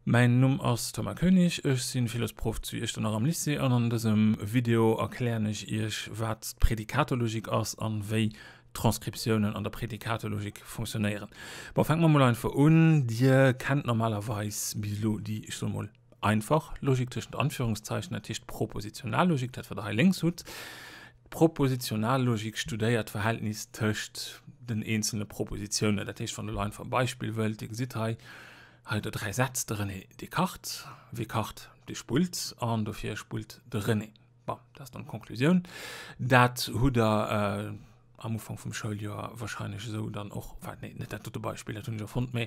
Mäin Numm ass Thomas Koenig, ech sinn Philosprof zu Iechternach am Lycée an an dësem Video erklären ech iech wat d'Prädikatologik ass an wéi d'Transkriptiounen an der Prädikatologik funktionéieren. Bon, fänke mer mol einfach un. Dir kennt normalerweis bis elo déi, ech soe mol, einfach Logik tëschent Anführungszeichen, dat heescht d'Propositionallogik, dat wat der hei lénks hutt. D'Propositionallogik studéiert d'Verhältnis tëscht den eenzelne Propositiounen. Dat heescht, wann der elo einfach e Beispill wëllt, Dir gesitt hei, Hei hutt der 3 Sätz, De René, dee kacht, Wie kacht, dee spullt an dofir spullt de René. Bon, dat ass dann d'Konklusioun. Dat hutt der am Ufank vum Schouljoer wahrscheinlech esou dann och, enfin nee, net dat dote Beispill, dat hunn ech erfonnt, mee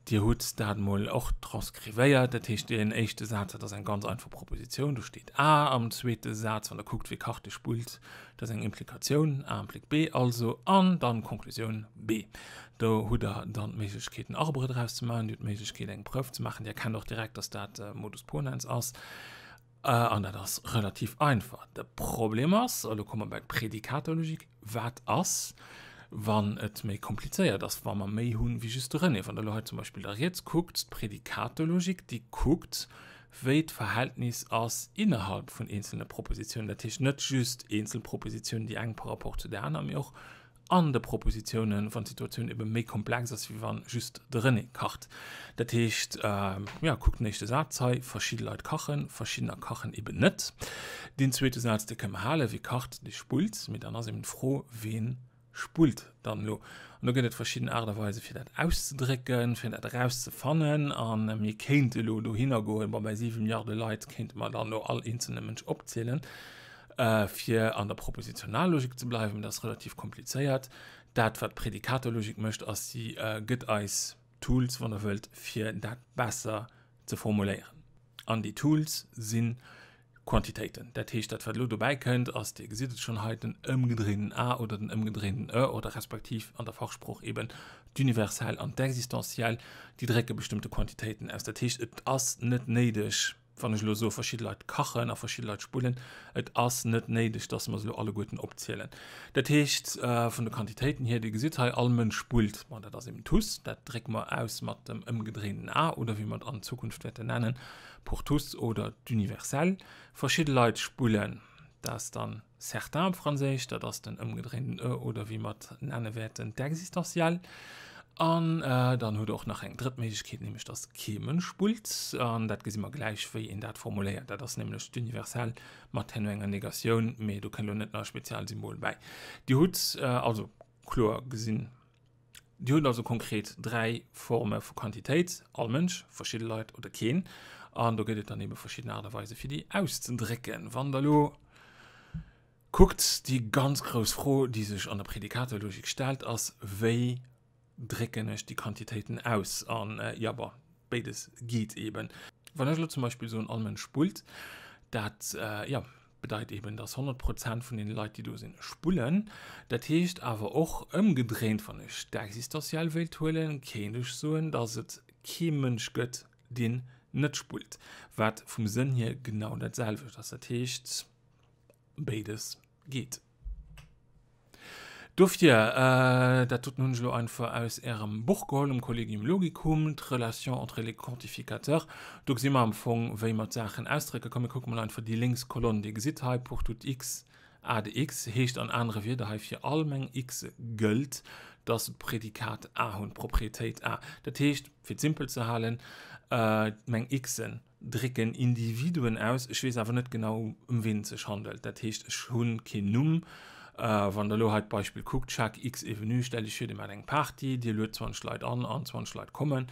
Dir hutt dat emol och transkrivéiert. Dat heescht, deen éischte Saz, dat ass eng ganz einfach Propositioun, do steet A. Am zweete Saz, wann Der kuckt, wie kacht, dee spullt, dat ass eng Implikatioun, A implique B also, an dann d'Konklusioun B. Do hutt Der dann d'Méiglechkeet, en Arbre draus ze maachen. Dir hutt d'Méiglechkeet, eng Preuve ze maachen. Dir erkennt och direkt, dass dat Modus ponens ass. An dat ass relativ einfach. De Problem ass, a lo komme mer bei d'Prädikatologik, Wat ass, wann et méi komplizéiert ass, wa mer méi hunn wéi just de René? Wann Der elo hei zum Beispill da riets kuckt, d'Prädikatologik, déi kuckt, wéi d'Verhältnis ass innerhalb vun eenzelne Propositionen. Dat heescht net just eenzel Propositionen, déi eng par rapport zu där aner, mee och an de Propositionen, wann d'Situatioun ebe méi komplex ass, wéi wann just de René kacht. Dat heescht, jo, kuckt den éischte Saz hei, verschidde Leit kachen, verschiddener kachen eben net. Deen zweete Saz, dee kënne mer halen, wie kacht, dee spullt. Mee dann ass eben d'Fro, ween spullt dann elo? An do gëtt et verschidden Aart a Weise fir dat auszedrécken, fir dat erauszefannen. A mir kéinte elo dohinner goen, bon, bei 7 Milliarde Leit kéinte mer dann elo all eenzelne Mënsch opzielen. Fir an der Propositionallogik ze bleiwen, dat ass relativ komplizéiert. Dat, wat d'Prädikatologik mécht, ass, si gëtt eis Tools, wann Der wëllt, fir dat besser ze formuléieren. An déi Tools si Quantitéiten. Dat heescht, dat, wat elo dobäi kënnt, ass, Dir gesitt et schonn hei, den ëmgedréinten A oder den ëmgedréinten E oder respektiv an der Fachsprooch eben d'Universell an d'Existentiell, déi drécke bestëmmte Quantitéiten aus. Dat heescht, et ass net néideg, Wann ech elo soe verschidde Leit kachen a verschidde Leit spullen, et ass net néideg, dass mer se elo alleguerten opzielen. Dat heescht, vun de Quantitéiten hier, Dir gesitt hei, all Mënsch spullt, bon, dat ass eben tous, dat drécke mer aus mat dem ëmgedréinten A oder wéi mer et an Zukunft wäerten nennen, pour tous oder d'universel. Verschidde Leit spullen, dat ass dann Certains op Franséisch, dat ass den ëmgedréinten e oder wéi mer et nenne wäerten, d'Existentiel. An dann hutt Der och nach eng drëtt Méiglechkeet, nämlech dass kee Mënsch spullt. An dat gesi mer gläich, wéi een dat formuléiert. Dat ass nämlech d'Universell mat herno enger Negatioun, mee do kënnt elo net nach e Spezialsymbol bäi. Dir hutt also kloer gesinn, Dir hutt also konkret 3 Forme vu Quantitéit, all Mënsch, verschidde Leit oder keen. An do gëtt et dann ebe verschidden Aart a Weise fir déi auszedrécken. Wann Der elo kuckt, déi ganz grouss Fro, déi sech an der Prädikatelogik stellt, ass, Wéi drécken ech déi Quantitéiten aus? An jo, bon, béides geet eben. Wann ech elo zum Beispill soen, all Mënsch spullt, dat, jo, bedeit eben, dass 100 Prozent vun den Leit, déi do sinn, spullen. Dat heescht awer och ëmgedréint, wann ech d'Existentiell wéilt huelen, kéint ech soen, dass et kee Mënsch gëtt, deen net spullt, wat vum Sënn hier genau dat selwecht ass. Dat heescht, béides geet. Dofir, dat doten hunn ech elo einfach aus Ärem Buch geholl, um Collegium Logicum, d'Relation entre les quantificateurs. Do gesi mer am Fong, wéi mer d'Saachen ausdrécke. Komm, mir kucke mol einfach déi lénks Kolonn. Dir gesitt hei, pour tout x, a de x heescht an anere Wierder hei, fir all meng x gëllt, dass se d'Prädikat a hunn, d'Proprietéit a. Dat heescht, fir et simpel ze halen, meng xen drécken Individuen aus, ech weess awer net genau ëm ween et sech handelt, dat heescht ech hunn keen Numm. Wann der elo hei d'Beispill kuckt, chaque X est venu, stellt iech vir dir maacht eng Party, dir luet 20 Leit an an 20 Leit kommen,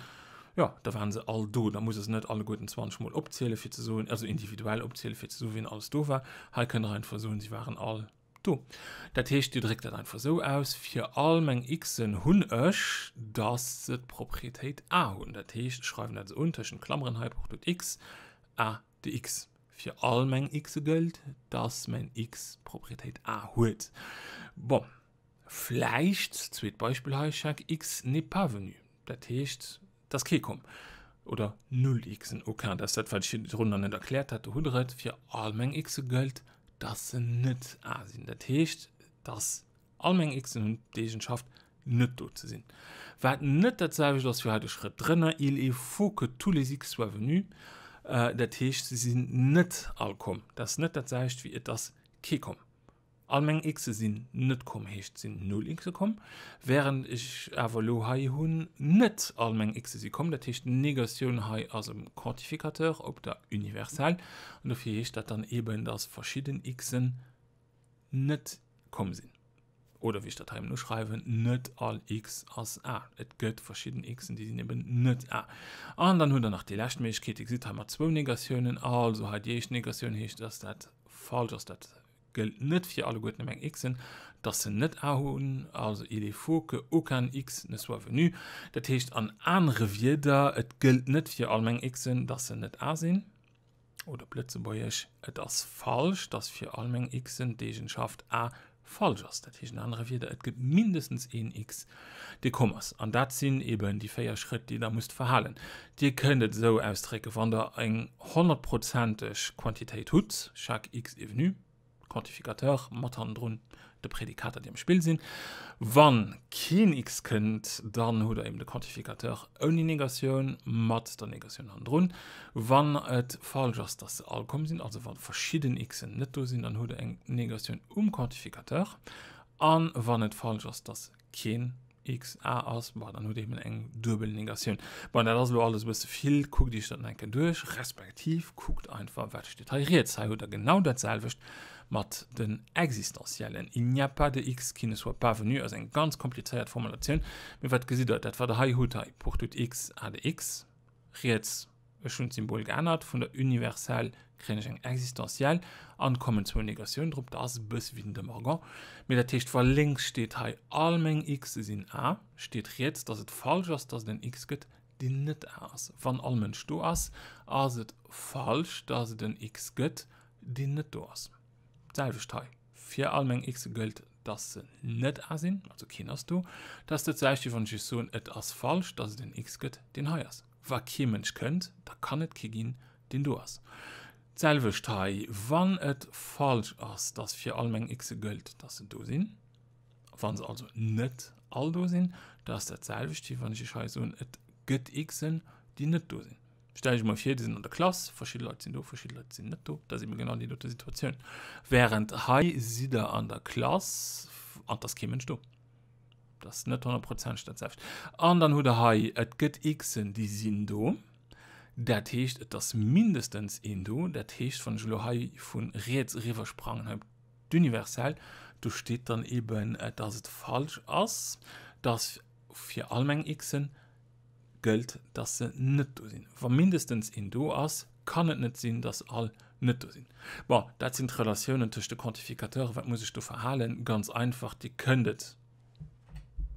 jo da waren se all do, da musst der se net alleguerten 20 mol opzielen fir ze soen, also individuell opzielen fir ze soen wien alles do war, hei kënnt der einfach soen si waren all Do. Dat heescht, Dir dréckt dat einfach esou aus, Fir all meng Xen hunn ech, dass se d'Proprietéit a hunn. Dat heescht, ech schreiwen dat esou un, tëschent Klammeren hei, pour tout x, a de x. Fir all meng Xe gëllt, dass mäin x d'Proprietéit a huet. Bon, vläicht, zweet Beispill hei, chaque x n'est pas venu. Dat heescht, 't ass kee komm. Oder null Xen, aucun. Dat ass dat, wat ech virdrun nach net erkläert hat. Do hutt der et, Fir all meng Xe gëllt, dass se net A sinn. Dat heescht, dass all meng Xen hunn d'Eegenschaft, net do ze sinn. Wat net dat selwecht ass wéi hei de Schrëtt drënner, il est faux que tous les X soient venus, dat heescht, se sinn net all komm. Dat ass net dat selwecht wéi et ass kee komm. All meng Xe sinn net komm, heescht et sinn null Xe komm, während ech awer elo hei hunn net all meng Xe si komm, dat heescht d'Negatioun hei ass um Quantificateur op der Universelle an dofir heescht dat dann eben, dass verschidden Xen net komm sinn. Oder wéi ech dat hei eben uschreiwen, net all X ass A. Et gëtt verschidden Xen, déi sinn eben net A. An dann hutt der nach déi lescht Méiglechkeet, Dir gesitt hei mat zwou Negatiounen, also hei déi éischt Negatioun heescht, dass dat falsch ass, dat gëllt net fir alleguerten meng Xen, dass se net A hunn, also il est faux que aucun X ne soit venu. Dat heescht an anere Wierder, et gëllt net fir all meng Xen, dass se net A sinn. Oder op Lëtzebuergesch, Et ass falsch, dass fir all meng Xen d'Eegenschaft A falsch ass. Dat heescht an anere Wierder, et gëtt mindestens een X, dee komm ass. An dat sinn eben déi 4 Schrëtt, déi Der musst verhalen. Dir kënnt et esou ausdrécken, wann Der eng honnertprozenteg Quantitéit hutt, chaque X est venu, Quantificateur mat hannendrun de Prädikater, déi am Spill sinn. Wa keen X kënnt, dann hutt Der eben de Quantificateur ouni Negatioun mat der Negatioun hannendrun. Wann et falsch ass, dass se all komm sinn, also wa verschidden Xen net do sinn, dann hutt Der eng Negatioun um Quantificateur. A wann et falsch ass, dass keen X A ass, bon, dann hutt Dir eben eng duebel Negatioun. Bon, dat ass elo alles e bësse vill, kuckt Iech dat nach eng Kéier duerch, respektiv kuckt einfach, wat steet hei riets. Hei hutt Der genau dat selwecht mat den Existentiellen. Il n'y a pas de X qui ne soit pas venu ass eng ganz komplizéiert Formulatioun, mee wat gesitt Der? Dat wat Der hei hutt, hei, pour tout X a de X, riets, Ech hunn d'Symbol geännert, vun der Universelle kréien ech eng Existentielle an kommen zwou Negatiounen drop. Dat ass e bësse wéi den De Morgan. Mee dat heescht, wa lénks steet hei all meng Xe sinn A, steet riets, dass et falsch ass, dass et en X gëtt, deen net A ass. Wann all Mënsch do ass, ass et falsch, dass et en X gëtt, deen net do ass. D'selwecht hei, fir all meng Xe gëllt, dass se net A sinn, also keen ass do. Dat ass dat selwecht, wéi wann ech iech soen, et ass falsch, dass et en X gëtt, deen hei ass. Wa kee Mënsch kënnt, da kann et kee ginn, deen do ass. D'selwecht hei, wann et falsch ass, dass fir all meng Xe gëllt, dass se do sinn, wa se also net all do sinn, da ass dat d'selwecht, wéi wann ech iech hei soen, et gëtt Xen, déi net do sinn. Stellt iech emol vir, Dir sidd an der Klass, verschidde Leit sinn do, verschidde Leit sinn net do, da si mir genau an déi dote Situatioun. Während hei sidd Der an der Klass an et ass kee Mënsch do. Dat ass net honnertprozenteg dat selwecht. An dann hutt Der hei, et gëtt Xen, déi sinn do. Dat heescht, et ass mindestens een do. Dat heescht, wann ech elo hei vu riets eriwwer sprangen, hei op d'Universell, do steet dann eben, dass et falsch ass, dass fir all meng Xen gëllt, dass se net do sinn. Wa mindestens een do ass, kann et net sinn, dass all net do sinn. Bon, dat sinn d'Relatiounen tëscht de Quantificateuren. Wat muss ech do verhalen? Ganz einfach, Dir kënnt et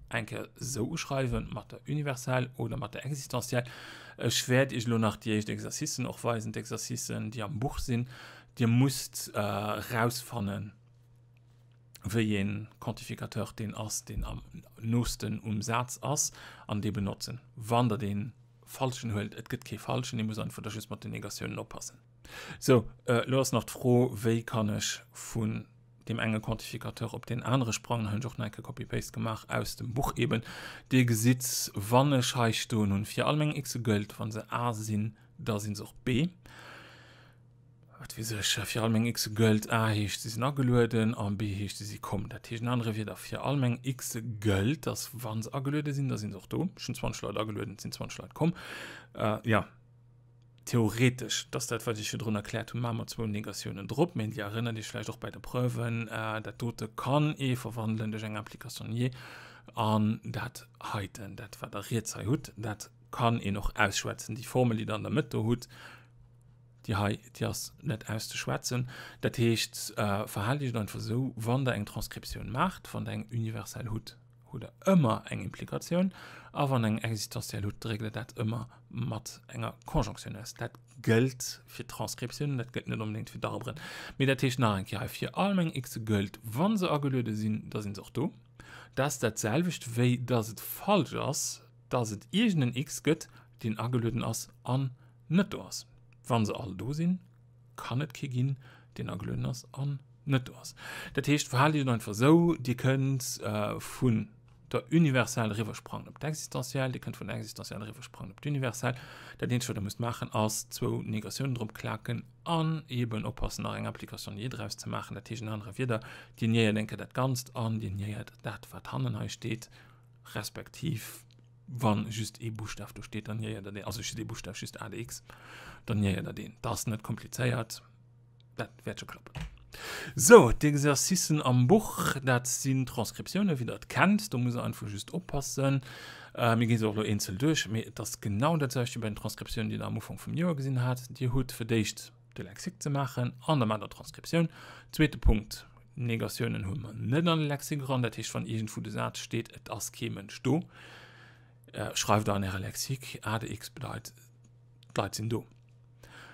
eng Kéier esou uschreiwen, mat der Universelle oder mat der Existentielle. Ech wäert Iech elo nach déi éischt Exercicen och weisen, d'Exercicen, déi am Buch sinn. Dir musst erausfannen, wéi een Quantificateur deen ass, deen am noosten um Saz ass, an dee benotzen. Wann Der dee falschen huelt, et gëtt kee falschen, Dir musst einfach da just mat den Negatiounen oppassen. Sou, elo ass nach d'Fro, wéi kann ech vun deem enge Quantificateur op deen anere sprangen? Hei hunn ech och nach eng Kéier Copy-Paste gemaach aus dem Buch eben. Dir gesitt, wann ech hei stoen hunn, fir all meng Xe gëllt, wa se A sinn, da si se och B. Wat weess ech, fir all meng Xe gëllt, A heescht, se sinn agelueden an B heescht, se si komm. Dat heescht an anere Wierder, fir all meng Xe gëllt, dass wa se ageluede sinn, da sinn se och do. Ech hunn 20 Leit agelueden, et sinn 20 Leit komm. Jo, theoretesch, dat ass dat, wat ech virdrun erkläert hunn, maache mer zwou Negatiounen drop. Mee Dir erënnert Iech vläicht och bei de Preuven, dat dote kann ee verwandelen duerch eng Implication niée an dat heiten, dat wat Der riets hei hutt, dat kann een och ausschwätzen. Déi Formel, déi Der an der Mëtt do hutt, Déi hei, déi ass net auszeschwätzen. Dat heescht, verhaalt Iech et einfach esou, wann Der eng Transkriptioun maacht, wann Der eng universell hutt, hutt Der ëmmer eng Implikatioun, a wann Der eng existenziell hutt, dréckt Der dat ëmmer mat enger Konjonktioun aus. Dat gëllt fir d'Transkriptiounen, dat gëllt net onbedéngt fir d'Arberen. Mee dat heescht nach eng Kéier hei, fir all meng Xe gëllt, wa se ageluede sinn, da si se och do. Dat ass dat selwecht, wéi dass et falsch ass, dass et iergend en X gëtt, deen agelueden ass an net do ass. Wa se all do sinn, kann et kee ginn, deen agelueden ass an net do ass. Dat heescht, verhaalt Iech et einfach esou, Dir kënnt vun. der Universell eriwwersprangen op d'Existentiell, Dir kënnt vun der Existentiell eriwwersprangen op d'Universell. Dat eenzegt, wat Der musst maachen, ass zwou Negatiounen drop klaken an eeben oppassen, nach eng Application liée draus ze maachen. Dat heescht an anere Wieder, Dir niéiert eng Kéier dat Ganzt an Dir niéiert dat, wat hannen hei steet, respektiv wa just ee Buschtaf do steet, dann niéiert Der deen, also just ee Buschtaf, just ADX, dann niéiert Der deen. Dat ass net komplizéiert. Dat wäert scho klappen. Sou, d'Exercicen am Buch, dat sinn Transkriptiounen, wéi der et kennt. Do muss der einfach just oppassen. Äh, mir gi se och elo eenzel duerch, mee et ass genau dat selwecht wéi bei den Transkriptiounen, déi der am Ufank vum Joer gesinn hat. Dir hutt fir d'éischt de Lexique ze maachen an da maacht der d'Transkriptioun. Zweete Punkt, Negatiounen hu mer net an de Lexique eran. Dat heescht, wann iergendwou de Saz steet, et ass kee Mënsch do, äh, schreift der an äre Lexique, ADX bedeit, d'Leit sinn do.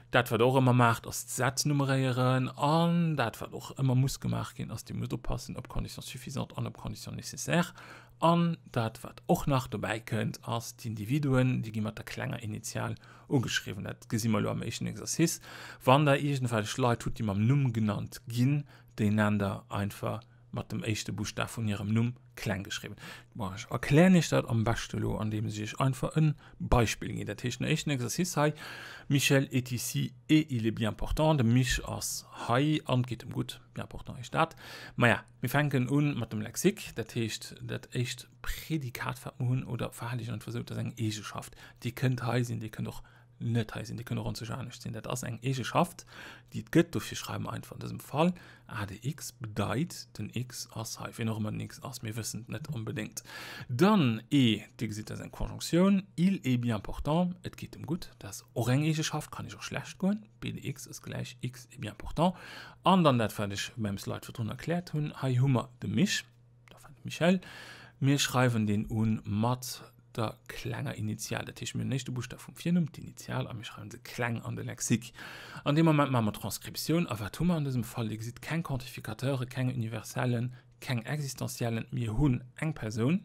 Dat wat der och ëmmer maacht ass d'Sätz nummeréieren an dat wat och ëmmer muss gemaach ginn ass, Dir musst oppassen op Condition suffisante an op Condition nécessaire. An dat wat och nach dobäi kënnt ass d'Individuen, déi gi mat der klenger Initial ugeschriwwen. Dat gesi mer elo am éischten Exercice. Wann der iergendwelch Leit hutt déi mam Numm genannt ginn, déi nennt der einfach mat dem éischte Buschtaf vun hirem Numm kleng geschriwwen. Bon, ech erklären iech dat am beschte elo, andeems ech iech einfach e Beispill ginn. Dat heescht, den éischten Exercice hei, Michel est ici et il est bien portant. De Mich ass hei an et geet em gutt. Bien portant heescht dat. Maja, mir fänken u mat dem Lexique. Dat heescht, dat éischt Prädikat, wat mer hunn, oder verhale ech einfach esou, dat ass eng Eegeschaft. Déi kënnt hei sinn, déi kënnt och net hei sinn, déi kënnen och an sech anescht sinn. Dat ass eng Eegeschaft, déi et gëtt. Dofir schreiwe mer einfach an dësem Fall a de x bedeit, den x ass hei, wien och ëmmer den x ass, mir wëssen et net onbedéngt. Dann e, Dir gesitt, dat ass eng Konjonktioun, il est bien portant, et geet em gutt, dat ass och eng Eegeschaft, kann ech och schlecht goen, b de x ass gläich x est bien portant. An dann dat, wat ech beim Slide virdrun erkläert hunn, hei hu mer de Mich, Michel, mir schreiwen deen un mat der klenger Initial. Dat heescht, mir hunn den éischte Buschtaf vum Virnumm, d'Initial, a mir schreiwen se kleng an de Lexique. An deem Moment maache mer d'Transkriptioun. A wat hu mer an dësem Fall? Dir gesitt, keng Quantificateure, keng Universellen, keng Existentiellen. Mir hunn eng Persoun,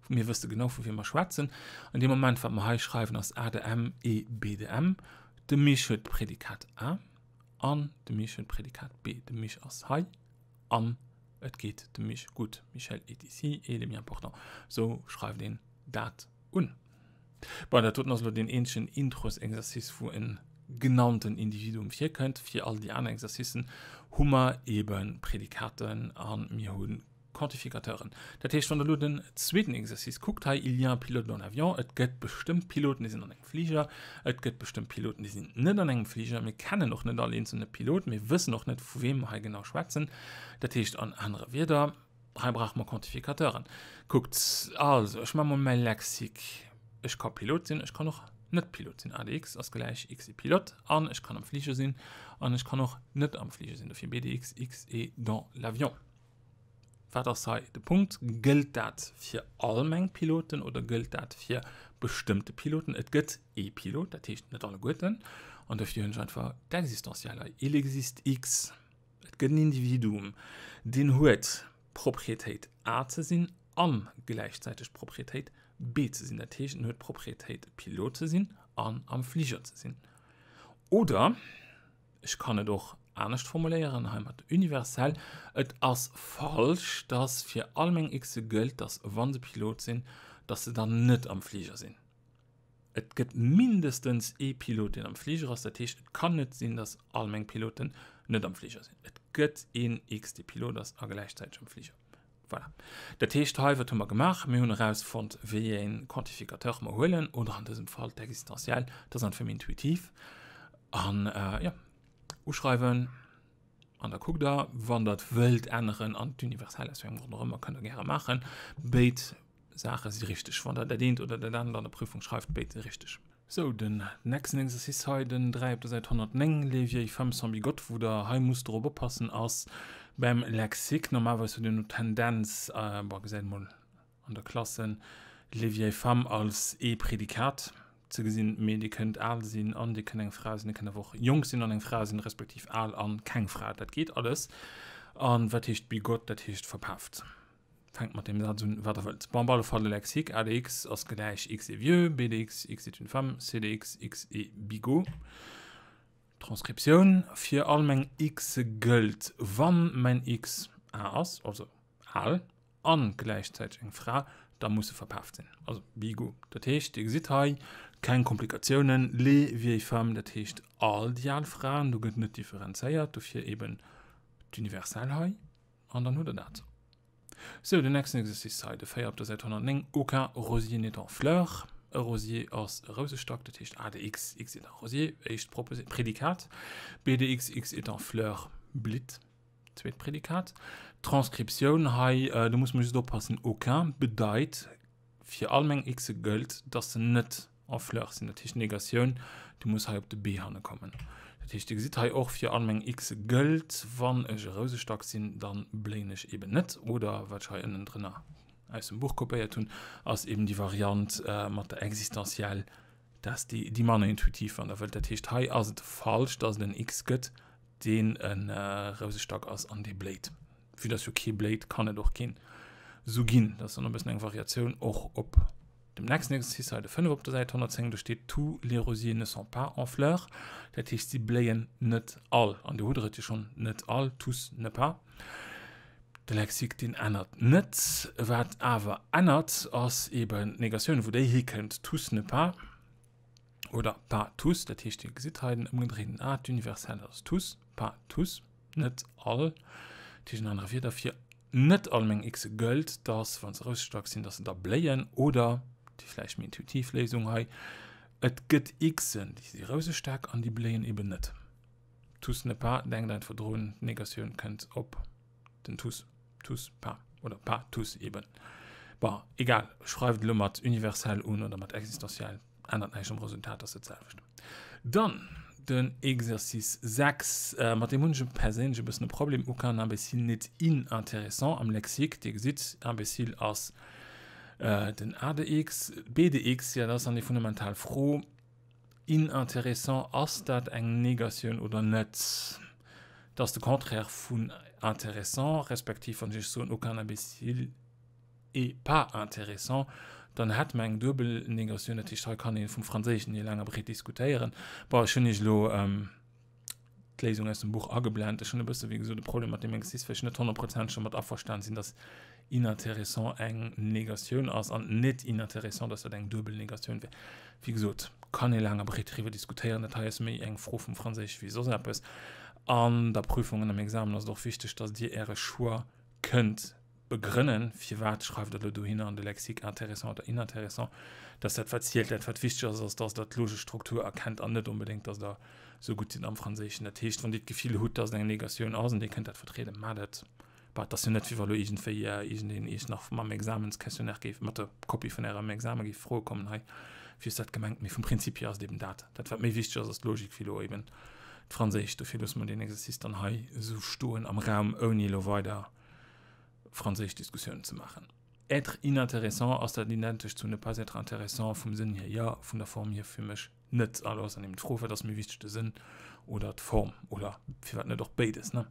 mir wësse genau, vu wiem mer schwätzen. An deem Moment, wat mer hei schreiwen, ass A de M e B de M. De Mich huet d'Prädikat A an de Mich huet d'Prädikat B. De Mich ass hei an et geet dem Mich gutt. Michel est ici et il est bien portant. Sou schreift een dat un. Bon, dat doten ass elo deen eenzegen Introsexercice, wou en genannten Individuum virkënnt. Fir all déi aner Exercicen hu mer ebe Prädikaten a mir hu Quantificateuren. Dat heescht, wann Der elo den zweeten Exercice kuckt hei, Il y a un pilote dans l'avion, et gëtt bestëmmt Piloten, déi sinn an engem Fliger, et gëtt bestëmmt Piloten, déi sinn net an engem Fliger. Mir kennen och net all eenzelne Pilot, mir wëssen och net, vu weem mer hei genau schwätzen. Dat heescht an anere Wierder, hei brauche mer Quantificateuren. Kuckt, also, ech maache mol mäi Lexique. Ech ka Pilot sinn, ech kann och net Pilot sinn. ADX ass gläich X est pilote an ech kann am Fliger sinn an ech kann och net am Fliger sinn. Dofir BDX, X est dans l'avion. Wat ass hei de Punkt? Gëllt dat fir all meng Piloten oder gëllt dat fir bestëmmte Piloten? Et gëtt ee Pilot, dat heescht net alleguerten. An dofir hunn ech einfach d'Existentiell hei. Il existe X. Et gëtt en Individuum, deen huet d'Proprietéit A ze sinn a gläichzäiteg d'Proprietéit B ze sinn. Dat heescht, en huet d'Proprietéit Pilot ze sinn an am Fliger ze sinn. Oder. Ech kann et och anescht formuléieren, hei mat universell. Et ass falsch, dass fir all meng Xe gëllt, dass wa se Pilot sinn, dass se dann net am Fliger sinn. Et gëtt mindestens ee Pilot, deen am Fliger ass. Dat heescht, et kann net sinn, dass all meng Piloten net am Fliger sinn. Et gëtt een X, dee Pilot ass a gläichzäiteg am Fliger. Voilà. Dat heescht hei, wat hu mer gemaach? Mir hunn erausfonnt, wéi ee Quantificateur mer huelen, oder an dësem Fall d'Existentiell, dat ass einfach méi intuitiv. An äh, ja, uschreiwen an da kuckt der, wann der et wëllt änneren an d'Universell aus wéi engem Grond och ëmmer, kënnt der gäre maachen. Béid Saache si richteg. Wann der dat eent oder dat anert an der Prüfung schreift, béid si richteg. Sou, den nächsten Exercice hei, den 3 op der Säit 109, Les vieilles femmes sont bigottes, wou der hei musst drop oppassen, ass beim Lexique. Normalerweis huet een no Tendenz, bon, gesäit emol an der Klasse, les vieilles femmes als ee Prädikat ze gesinn, mee Dir kënnt al sinn an Dir kënnt eng Fra sinn, Dir kënnt awer och jonk sinn an eng Fra sinn, respektiv al an keng Fra, dat geet alles. An wat heescht bigott? Dat heescht verpaaft. Fänkt mat deem Saz un, wat der wëllt. Bon, op alle Fall de Lexique, A de x ass gläich x est vieux, B de x, x est une femme, C de x, x est bigot. Transkriptioun, Fir all meng Xe gëllt, wann mäin X A ass, also al, an gläichzäiteg eng Fra, Da muss se verpaaft sinn. Also bigo. Dat heescht, Dir gesitt hei keng Komplikatiounen. Les vieilles femmes, dat heescht all déi al Fraen, do gëtt net differenzéiert, dofir eben d'Universell hei. An dann hutt Der dat. Sou, den nächsten Exercice hei, de 4 op der Säit 109, Aucun rosier n'est en fleur. E Rosier ass e Rousestack, dat heescht A de x, x est un rosier, éischt Proposi-, Prädikat, B de x, x est en fleur, blitt, zweet Prädikat. D'Transkriptioun hei, do muss mer just oppassen, aucun bedeit fir all meng Xe gëllt, dass se net en fleur sinn, dat heescht d'Negatioun, déi muss hei op de B hanne kommen. Dat heescht, Dir gesitt hei och, fir all meng Xe gëllt, wann ech e Rousestack sinn, da bléien ech eben net. Oder wat ech hei ënnendrënner aus dem Buch kopéiert hunn, ass eben déi Variant mat der Existentielle, dat ass déi, déi manner intuitiv, wann Der wëllt. Dat heescht, hei ass et falsch, dass et en X gëtt, deen e Rousestack ass an dee bléit. Vue dass jo kee bléit, kann et och keen esou ginn. Dat ass dann e bëssen eng Variatioun och op dem nächsten Exercice hei, de 5 op der Säit 110. Do steet Tous les rosiers ne sont pas en fleurs. Dat heescht, si bléien net all. An do hutt Der et jo schonn, net all, tous, ne pas. De Lexique, deen ännert net. Wat awer ännert, ass eeben d'Negatioun, wou déi hikënnt, tous, ne pas oder pas tous. Dat heescht, Dir gesitt hei den ëmgedréinten A, d'Universelle ass tous, pas tous. Net all, dat heescht an anere Wierder, fir net all meng Xe gëllt, dass, wa se rousestack sinn, dass se da bléien. Oder déi vläicht méi intuitiv Léisung hei, Et gëtt Xen, déi si rousestack an déi bléien eben net. Tous ne pas, denkt einfach drun, d'Negatioun kënnt op den tous, tous pas oder pas tous eben. Bon, egal, schreift elo mat universell un oder mat existentiell. Ännert näischt um Resultat, ass dat selwecht. Dann den Exercice 6, mat deem hunn ech perséinlech e bëssen e Problem, Aucun imbécile n'est inintéressant am Lexique. Dir gesitt, imbécile ass den A de X, B de X, jo dat ass dann déi fundamental Fro, inintéressant, ass dat eng Negatioun oder net? Dat ass de Contraire vun intéressant, respektiv wann ech iech soen, aucun imbécile, est pas intéressant, dann hätte mer eng duebel Negatioun. Dat heescht, hei kann ee vum Franséischen hier laang a breet diskutéieren. Bon, ech hunn Iech elo d'Léisung aus dem Buch ageblent. Ech hunn e bësse, wéi gesot, e Problem mat deem Exercice, well ech net honnertprozenteg domat averstan sinn, dass inintéressant eng Negatioun ass an net inintéressant, dass dat eng duebel Negatioun wär. Wéi gesot, kann ee laang a breet driwwer diskutéieren. Dat hei ass méi eng Fro vum Franséisch wéi soss eppes. An der Prüfung an am Examen ass et och wichteg, dass Dir Äre Choix kënnt begrënnen, firwat schreift Der elo dohinner an de Lexique intéressant oder inintéressant, dass dat wat zielt, dat wat wichteg ass, ass, dass Der d'logesch Struktur erkennt an net onbedéngt, dass Der esou gutt sidd am Franséischen. Dat heescht, wann Dir d'Gefill hutt, dass et eng Negatioun ass an Dir kënnt dat vertrieden, maacht et. Bah, et ass jo net, wéi wa elo iergendwéi iergendeen Iech nach mam Examensquestionnaire géif, mat der Kopie vun Ärem Examen géif froe kommen, hei, wéi ass dat gemengt? Mee vum Prinzip hier ass et eben dat. Dat wat méi wichteg ass, ass d'Logik wéi elo eben d'Franséischt. Dofir loosse mer deen Exercice dann hei esou stoen am Raum, ouni elo weider franséisch Diskussiounen ze maachen. Être inintéressant, ass dat identesch zu ne pas être intéressant? Vum Sënn hier jo, vun der Form hier fir mech net. Alors ass dann eben d'Fro, wat ass méi wichteg, de Sënn oder d'Form oder firwat net och béides, ne?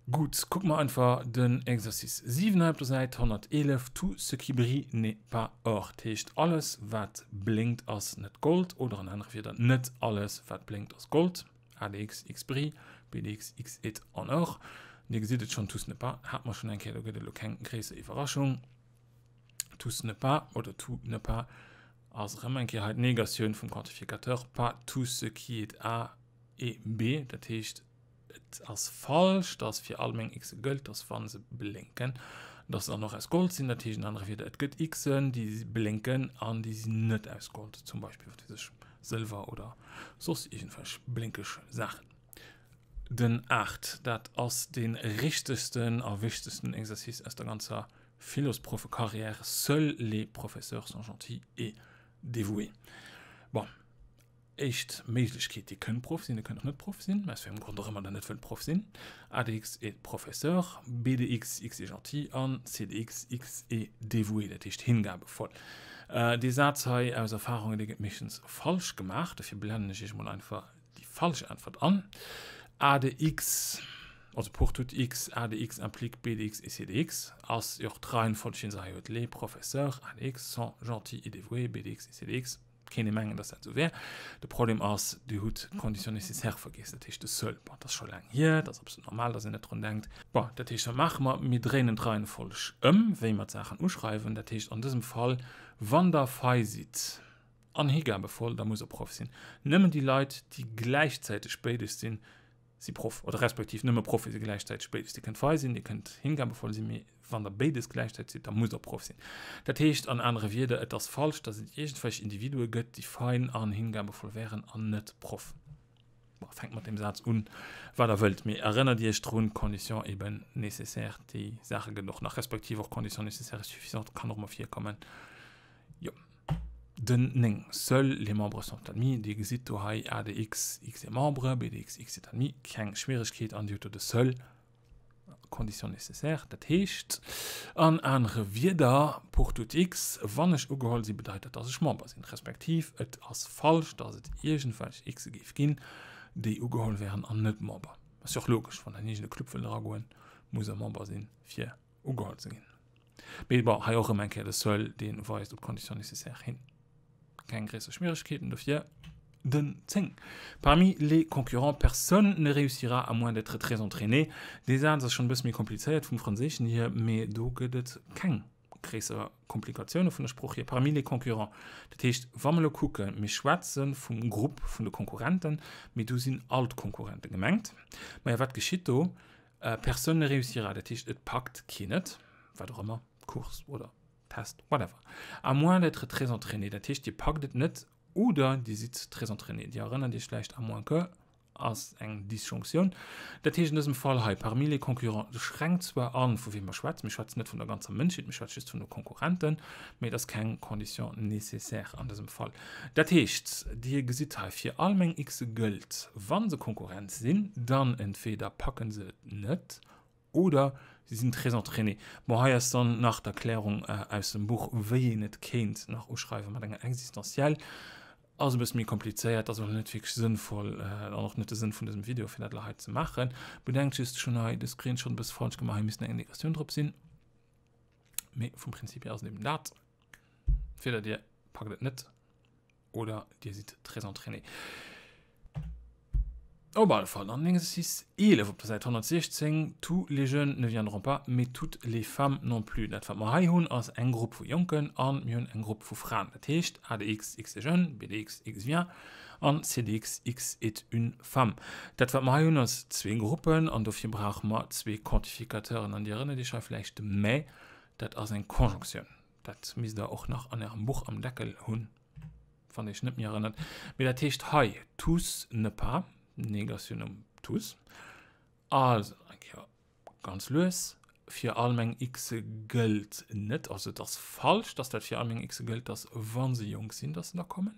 Gutt, kucke mer einfach den Exercice 7 hei op der Säit 111, Tout ce qui brille n'est pas or. Dat heescht, alles wat blénkt ass net Gold oder an anere Wierder, net alles wat blénkt ass Gold. ADX X brille, BDX X est en or. Dir gesitt et schonn, tous ne pas hat mer schonn eng Kéier, do gëtt et elo keng gréisser Iwwerraschung. Tous ne pas oder tout ne pas ass erëm eng Kéier hei d'Negatioun vum Quantificateur, pas tout ce qui est A est B. Dat heescht, et ass falsch, dass fir all meng Xe gëllt, dass wa se blénken, dass se dann och aus Gold sinn. Dat heescht an anere Wierder, et gëtt Xen, déi blénken an déi sinn net aus Gold, zum Beispill, wat weess ech, Sëlwer oder soss iergendwelch blénkeg Saachen. Den 8, dat ass dee richtegsten a wichtegsten Exercice aus der ganzer Philosproffekarriär, Seuls les professeurs sont gentils et dévoués. Bon, éischt Méiglechkeet, Dir kënnt Proff sinn, Dir kënnt och net Proff sinn, aus wéi engem Grond och ëmmer Der net wëllt Proff sinn. A de X est professeur, B de X, X est gentil an C de X, X est dévoué, dat heescht hingabevoll. Dee Saz hei aus Erfahrung, dee gëtt meeschtens falsch gemaach, dofir blennen ech iech mol einfach déi falsch Äntwert an. A de X, also pour tout x, A de x implique B de x et C de x, ass jo och d'Reihenfolg, déi se hei huet, les professeurs, A de x, sont gentils et dévoués, B de x et C de x. Kéint ee mengen, dass dat esou wär. De Problem ass, Dir hutt d'Condition nécessaire vergiess, dat heescht de seul. Bon, dat ass scho laang hier, dat ass absolut normal, dass een net drun denkt. Bon, dat heescht, wat maache mer? Mir dréinen d'Reihenfolg ëm, wéi mer d'Saachen uschreiwen. Dat heescht an dësem Fall, wann Der fei sidd an higabevoll, da musst Der Proff sinn. Nëmmen déi Leit, déi gläichzäiteg béides sinn, si Proff, oder respektiv nëmme Proffe si gläichzäiteg béides. Dir kënnt fei sinn, Dir kënnt hingabevoll sinn, mee wann Der béides gläichzäiteg sidd, da musst Der Proff sinn. Dat heescht an anere Wierder, et ass falsch, datt et iergendwelch Individue gëtt, déi fein an hingabevoll wären an net Proff. Bon, fänkt mat deem Saz un, wat Der wëllt, mee erënnert Iech drun, d'Condition eben nécessaire, déi Saache gëtt et och nach, respektiv och condition nécessaire et suffisante kann och mol virkommen. Jo. Den 9, Seuls les membres sont admis. Dir gesitt do hei A de x, x est membre, B de x, x est admis. Keng Schwieregkeet an Dir hutt do de seul, condition nécessaire. Dat heescht an anere Wierder, pour tout x, wann ech ugeholl sinn, bedeit dat, dass ech Member sinn. Respektiv et ass falsch, dass et iergendwelch Xe géif ginn, déi ugeholl wären an net Member. Ass jo och logesch, wann Der an iergend e Club wëllt eragoen, musst Der Member sinn, fir ugeholl ze ginn. Mee bon, hei och erëm eng Kéier de Seul, dee weist op d'Conditions nécessaires hin. Keng gréisser Schwieregkeeten dofir. Den 10. Parmi les concurrents, personne ne réussira à moins d'être très entraîné. Dee Saz ass schonn e bësse méi komplizéiert vum Franséischen hier, mee do gëtt et keng gréisser Komplikatioune vun der Sprooch hier. Parmi les concurrents, dat heescht, wa mer elo kucken, mir schwätze vum Grupp vun de Konkurrenten, mee do sinn all d'Konkurrente gemengt. Maja, wat geschitt do? Personne ne réussira, dat heescht et packt keen et, wat och ëmmer, Course oder Test, whatever. À moins d'être très entraîné, dat heescht dir packt et net oder dir sidd très entraîné. Dir erënnert iech vläicht, à moins que ass eng Disjonctioun. Dat heescht an dësem Fall hei, parmi les concurrents, schränkt zwar an, vu wiem mer schwätzen, mir schwätzen net vun der ganzer Mënschheet, mir schwätze just vun de Konkurrenten, mee et ass keng Condition nécessaire an dësem Fall. Dat heescht, Dir gesitt hei, fir all meng Xe gëllt, wa se Konkurrenz sinn, dann entweder packe se et net oder si sinn très entraînés. Bon, hei ass dann nach d'Erklärung aus dem Buch, wéi een et kéint nach uschreiwe mat enger Existentielle. Ass e bësse méi komplizéiert, ass och net wierklech sënnvoll an och net de Sënn vun dësem Video, fir dat elo hei ze maachen. Bedenkt just, ech hunn hei de Screenshot e bësse falsch gemaach, hei misst eng Negatioun drop sinn. Mee vum Prinzip hier ass et eben dat. Entweder Dir packt et net oder Dir sidd très entraîné. Op alle Fall an Exercice 11 op der Säit 116, Tous les jeunes ne viendront pas, mais toutes les femmes non plus. Dat wat mer hei hunn ass eng Grupp vu Jonken an mir hunn eng Grupp vu Fraen. Dat heescht A de x, x est jeune, B de x, x vient an C de x, x est une femme. Dat wat mer hei hunn ass zwee Gruppen an dofir brauche mer zwee Quantificateuren an Dir erënnert Iech hei vläicht de mais, dat ass eng Konjonktioun. Dat misst Der och nach an Ärem Buch am Deckel hunn, wann Iech net méi erënnert. Mee dat heescht hei tous ne pas, Negatioun um tous. Also nach eng Kéier ganz lues, Fir all meng Xe gëllt net, also et ass falsch, dass dat fir all meng Xe gëllt, dass wa se jonk sinn, dass se da kommen.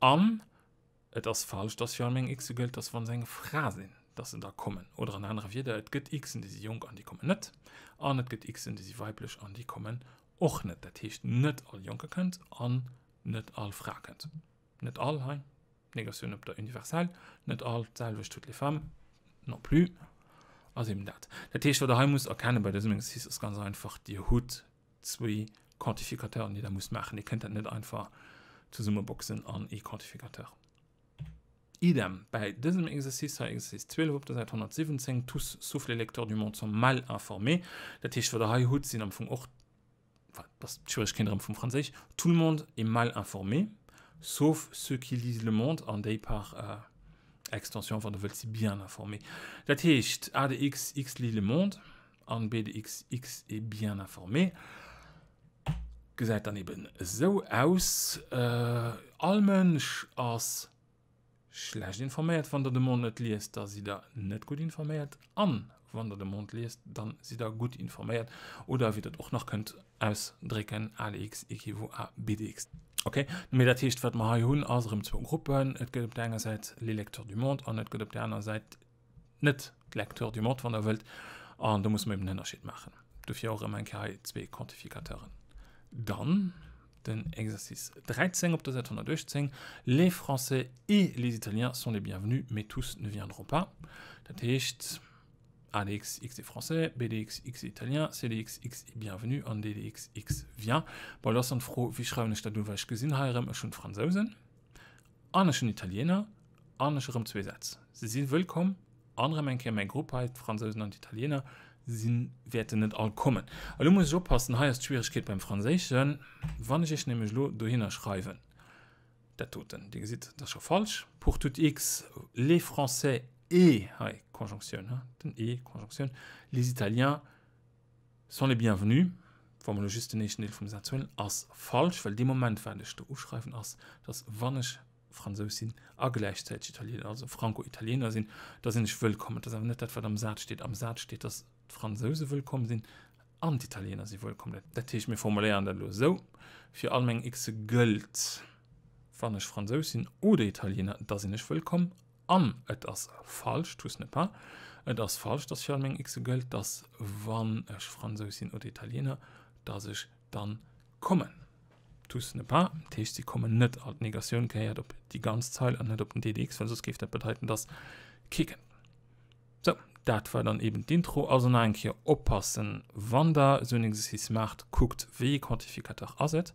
An Et ass falsch, dass fir all meng Xe gëllt, dass wa se eng Fra sinn, dass se da kommen. Oder an anere Wierder, et gëtt Xen, déi si jonk an déi kommen net. An et gëtt Xen, déi si weiblech an déi kommen och net. Dat heescht, net all Jonke kënnt an net all Fra kënnt. Net all hei, Negatioun op der Universell, net all d'selwecht, toutes les femmes non plus, ass eben dat. Dat heescht, wat Der hei musst erkenne bei dësem Exercice ass ganz einfach, Dir hutt zwee Quantificateuren, déi Der musst maachen. Dir kënnt dat net einfach zesummeboxen an ee Quantificateur. Idem bäi dësem Exercice hei, Exercice 12 op der Säit 117, Tous sauf les lecteurs du Monde sont mal informés. Dat heescht, wat Der hei hutt, sinn am Fong och, enfin, dat ass d'Schwieregkeet erëm vum Franséisch, tout le monde est mal informé, sauf ceux qui lisent Le Monde an déi par extension, wann Der wëllt, si bien informés. Dat heescht, A de x, x lit Le Monde. An BDX X est bien informé gesäit dann eben esou aus, All Mënsch ass schlecht informéiert. Wann der de Monde net liest, da sidd der net gutt informéiert. An wann der de Monde liest, dann sidd der gutt informéiert. Oder wéi der et och nach kënnt ausdrécken, ADX équivaut à BDX. Ok, mee dat heescht, wat mer hei hunn, ass erëm zwou Gruppen. Et gëtt op där enger Säit les lecteurs du Monde an et gëtt op där aner Säit net d'Lecteurs du Monde, wann Der wëllt, an do musse mer eben en Ënnerscheed maachen. Dofir och erëm eng Kéier hei zwee Quantificateuren. Dann den Exercice 13 op der Säit 118, Les Français et les Italiens sont les bienvenus, mais tous ne viendront pas. Dat heescht. A de X, X est français, B de X, X est italien, C de X, X est bienvenu an D de X, X vient. Bon, elo ass dann d'Fro, wéi schreiwen ech dat un, well ech gesinn hei erëm, ech hunn d'Fransousen an ech hunn Italiener an ech erëm zwee Sätz. Se si wëllkomm an erëm eng Kéier mäi Grupp hei, d'Fransousen an d'Italiener si wäerten net all kommen. Elo muss ech oppassen, hei ass d'Schwieregkeet beim Franséischen, wann ech iech nämlech elo dohinner schreiwen, dat doten, Dir gesitt, dat ass scho falsch, pour tout x, les Français et, hei Konjonktioun, den et, Konjonktioun, les Italiens sont les bienvenus, wa mer elo just den éischten Deel vum Saz huelen, ass falsch, well dee Moment, wat ech do uschreiwen, ass, dass wann ech Fransous sinn a gläichzäiteg Italiener, also Franco-Italiener sinn, da sinn ech wëllkomm. Et ass awer net dat, wat am Saz steet. Am Saz steet, dass d'Fransouse wëllkomm sinn an d'Italiener si wëllkomm. Dat heescht, mir formuléieren dat elo esou, Fir all meng Xe gëllt, wann ech Fransous sinn oder Italiener, da sinn ech wëllkomm. An et ass falsch, tout ce n'est pas, et ass falsch, dass fir all meng Xe gëllt, dass wann ech Fransous sinn oder Italiener, dass ech dann kommen. Tout ce n'est pas, dat heescht, si kommen net all. D'Negatioun gehéiert op déi ganz Zeil an net op den DDX, well soss géif dat bedeiten, dass kee kënnt. Sou, dat war dann eben d'Intro. Also nach eng Kéier oppassen, wann der esou en Exercice maacht, kuckt, wéi ee Quantificateur ass et.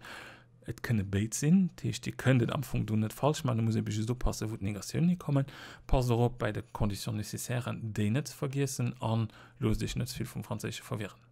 Et kënne béid sinn, dat heescht, Dir kënnt et am Fong do net falsch maachen, do muss ebe just oppassen, wou d'Negatiounen hikommen. Passt och op bei de Conditions nécessairen, déi net ze vergiessen a loosst Iech net ze vill vum Franséische verwirren.